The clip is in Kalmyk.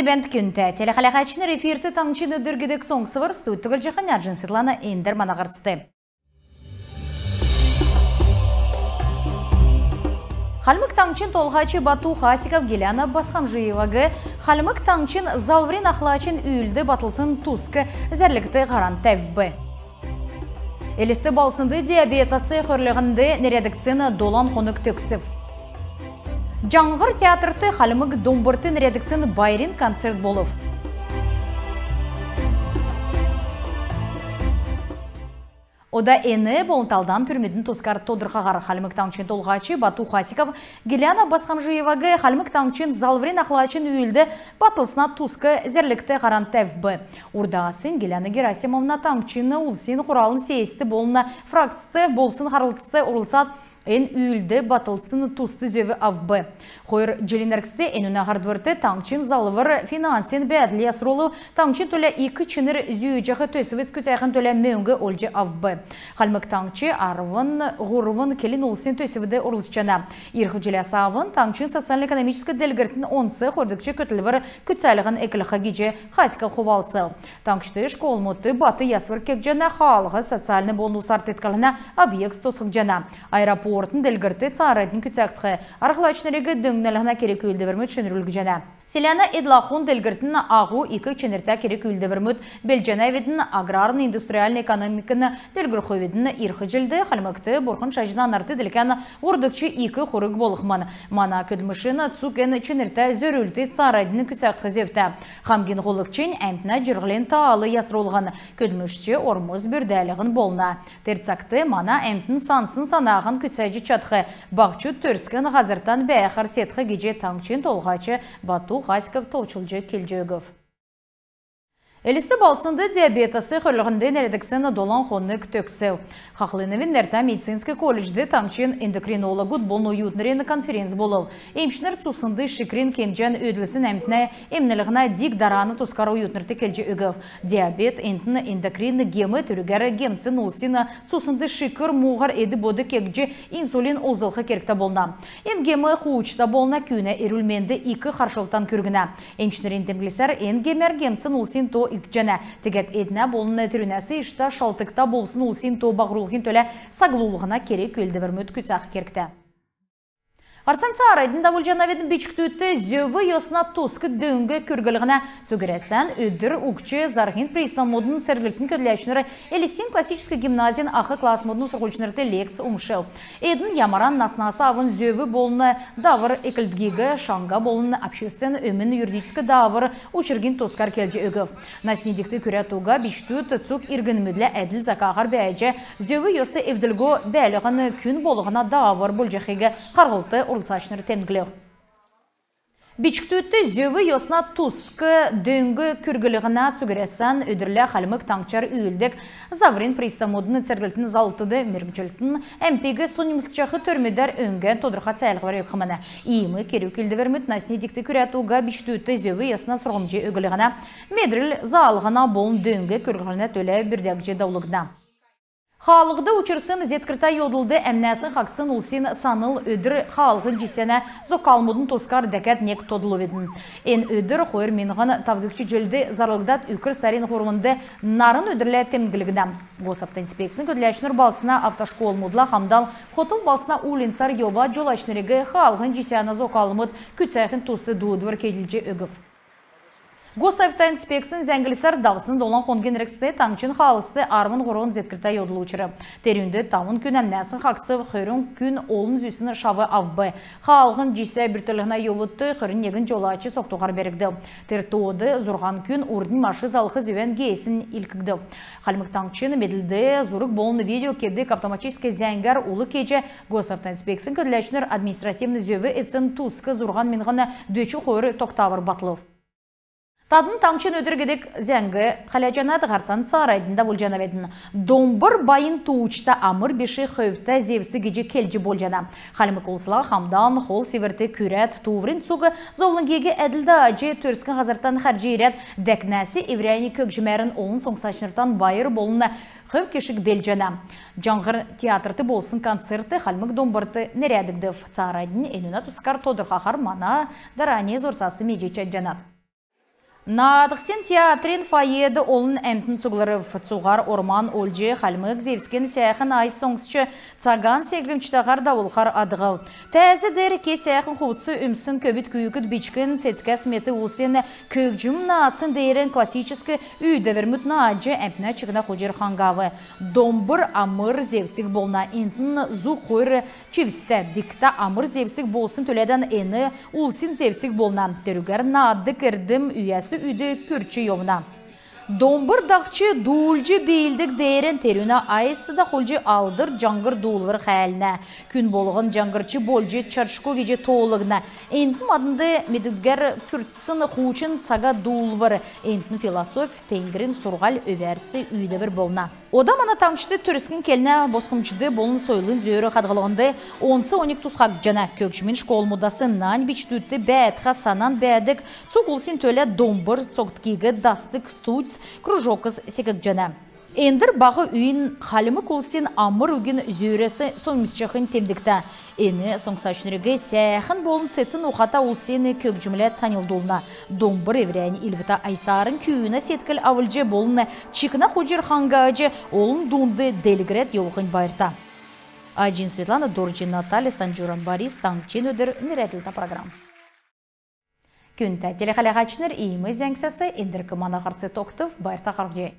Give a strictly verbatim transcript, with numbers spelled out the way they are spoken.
Бәәнт, күндтә телехәләһәчнр! Эфирт «Таңһчин өдр» гидг соңсвр. Студьд Түгәлҗәһин Арҗин Светлана. Эндр мана һарцд. Хальмг Таңһчин Толһач Бату Хасиков Гиляна Босхомджиеваг Хальмг Таңһчин залврин ахлачин үүлд батлсн туск зәрлгт һаран тәвв. Элст балһснд диабетас хөрлһнд нерәдгдсн долан хонг төгсв. «Җаңһр» театрт Хальмг домбрт нерәдгдсн байрин концерт болв. Ода эн болн талдан төрмүдин тускар тодрхаһар. Хальмг Таңһчин Толһач Бату Хасиков Гиляна Босхомджиеваг Хальмг Таңһчин залврин ахлачин үүлд батлсна туск зәрлгт һаран тәвв. Урдаснь Гиляна Герасимовна Таңһчин Улсин Хуралын сессьт болн фракцд болсн харһлтст орлцад, эн үүлд батлсн туст зөв авв. Хойр җилин эргцд, энүнә һардврт, таңһчин залвр финансин бәәдл ясрулв. Таңһчин төлә ик чинр зүүҗәх төсвс күцәхин төлә мөңг олҗ авв. Хальмг Таңһч арвн һурвн келн улсин төсвд орлцҗана. Ирх җиләс авн таңһчин социально-экономическ делгрлтин онц хойрдгч көтлвр күцәлһн эклх гиҗ Хасиков хувалцв. Таңһчд школмудт бат ясвр кегдҗәнә, хаалһ, социальн болн усар тетклһнә объектс тосхгдҗана. Аэропортын делгрлт цааранднь күцәгдх, арһлачнриг дөңнлһнә керг-үүлдврмүд шинрүлгдҗәнә. Селәнә эдл-ахун делгрлтин аһу ик чинртә керг-үүлдврмүд белдҗәнәвидн. Аграрн-индустриальн экономикин делгрүлхвидн. Ирх җилд Хальмгт бурхн шаҗна нарт-делкән һурвдгч ик хург болхмн. Мана көдлмшин цуг эн чинртә зөрлтс цааранднь күцәгдх зөвтә. Хамгин һоллгчнь — әмтнә җирһлин таал ясрулһн. Көдлмшч ормс бүрдәлһн болна. Тер цагт мана әмтн сансн санаһан күцәҗ чадх, баһчуд төрскн һазртан бәәхәр седх гиҗ таңһчин Толһач Бату Хасиков товчлҗ келҗ өгв. Элст балһснд диабетас хөрлһнд нерәдгдсн долан хонг төгсв. Хахлыновин нертә медицинск колледжд таңһчин эндокринологуд болн оютнрин конференц болв. Эмчнр цуснд шикрин кемҗән өөдлсн әмтнә эмнлһнә диг-дарана тускар оютнрт келҗ өгв. Диабет — энтн эндокринн гем, түрүгәр гемтсн улсин цуснд шикр муһар эд-бод кегдҗ, инсулин олзлх кергтә болна. Эн гем хуучта болна, күүнә эрүл-менд ик харшлтан күргнә. Эмчнрин темдглсәр, эн гемәр гемтсн улсин то икдҗәнә. Тегәд эднә болн терүнәс иштә шалтгта болсн улсин то баһрулхин төлә саглулһна керг-үүлдврмүд күцәх кергтә. Һарцан цааранднь давулҗанавидн. Бичкдүдт зөв йосна туск дөң күрглһнә цуг Әрәсән өдр угтҗ зарһин приставмудын церглтин көдләчнр Элстин классическ гимназин ах классмудын сурһульчнрт лекц умшв. Эдн ямаран наснас авн зөв болн даавр эклдгиг, шаңһа болн обществин өмн юридическ даавр учргин тускар келҗ өгв. Насни дигт күрәд уга бичкдүд цуг иргнмүдлә әдл закаһар бәәҗ, зөв йос эвдлго бәәлһн күн болһна даавр болҗахиг харһлтд орлцачнр темдглв. Бичкдүдт зөв йосна туск дөң күрглһнә цуг Әрәсән өдрлә Хальмг Таңһчар үүлддг зарһин приставмудын церглтин залврт мергҗлтин әмтиг соньмсҗах төрмүдәр өңгән тодрха цәәлһвр өгхмн. Иим керг-үүлдврмүд насни дигт күрәд уга бичкдүдт зөв йосна сурһмҗ өглһнә, медрл заалһна болн дөң күрглһнә төлә бүрдәгдҗ давулгдна. Хаалһд учрсн зеткрлтә йовдлд әмнәсн хаһцсн улсин санл өдр хаалһин җисәнә зокалмудын тускар дәкәд нег тодлувидн. Эн өдр хойр миңһн тавдгч җилд зарлгдад, үкр сарин һурвнд, Нарн өдрлә темдглгднә. Госавтоинспекцин көдләчнр балһсна автошколмудла хамдан хотл балһсна уульнцар йовад, җолачнриг хаалһин җисәнә зокалмуд күцәхин туст дуудвр келҗ өгв. Госавтоинспекцин зәңглсәр, давсн долан хонгин эргцд таңһчин хаалһст арвн һурвн зеткрлтә йовдл учрв. Терүнд тавн күн әмнәсн хаһцв, хөрн күн олн зүсн шав авв. Хаалһин җисә бүртклһнә йовудт хөрн негн җолач согтуһар бәргдв. Тер тоод зурһан күн урднь машин залх зөвән геесн илдкгдв. Хальмг Таңһчин медлд зург болн видео кедг автоматическ зәңгәр ул кеҗ, Госавтоинспекцин көдләчнр административн зөв эвдсн туск зурһан миңһн дөчн хойр тогтавр батлв. Тадн «Таңһчин өдр» гидг зәңг хәләҗәнәт. Һарцан цааранднь давулҗанавидн. Домбр байн тууҗта, амр биш хөвтә зевс гиҗ келҗ болҗана. Хальмг улсла хамдан Хол Сиврт күрәд, тууврин цуг зовлңгиг әдл даҗ, төрскн һазртан хәрҗ ирәд, дәкнәс эврәннь көгҗмәрн олн соңсачнртан байр болн хөв кишг белдҗәнә. «Җаңһр» театрт болсн концерт хальмг домбрт нерәдгдв. Цааранднь энүнә тускар тодрхаһар мана дарани зурсас медҗ чадҗанат. Наадһсин театрин фойед олн әмтн цуглрв. Цуһар орман олҗ, хальмг зевсгин сәәхн айс соңсч, цаган сергмҗтәһәр давулхар адһв. Тәәз деер ке сәәхн хувц өмссн көвүд күүкд бичкн цецгәс мет улсин көгҗм наадсн деерән классическ үүдәврмүд наадҗ, әмтнә чикнә хуҗр хаңһав. Домбр амр зевсг болна. Энтн зуг хойр чивстә. Дигтә амр зевсг болсн төләдән эн улсин зевсг болна. Терүгәр нааддг эрдм үйәс үйд күрч йовна. Домбр дахҗ, дуулҗ биилдг деерән терүнә айс дахулҗ алдр җаңһр дуулвр хәәлнә. Күн болһн җаңһрч болҗ чадшго гиҗ тоолгдна. Энтн маднд медгдгәр күртсн хуучн цага дуулвр. Энтн философь, теңгрин сурһуль, өвәрц үүдәвр болна. Ода мана таңһчд төрскн келнә босхмҗд болн сойлын зөөр хадһлһнд онц оньг тусхагдҗана. Көгҗмин школмудас нань бичкдүдт бәәтхә, санан бәәдг цуг улсин төлә домбр цокдгиг дасдг студьс, кружокс секгдҗәнә. Эндр баһ үйин хальмг улсин амр үгин зөөрәс соңсҗахнь темдгтә. Эн соңсачнриг сәәхн болн цецн ухата улсин көгҗмлә таньлдулна. Домбр эврәннь илвтә айсарн күүнә седкл авлҗ болн чикнә хуҗр хаңһаҗ, олн дунд делгрәд йовхнь байрта. Аҗин Светлана, Дорҗин Наталья, Санҗуран Борис, «Таңһчин өдр» нерәдлтә программ. Күндтә телехәләһәчнр, иим зәңгсәс эндрк мана һарц тогтв. Байрта харһий.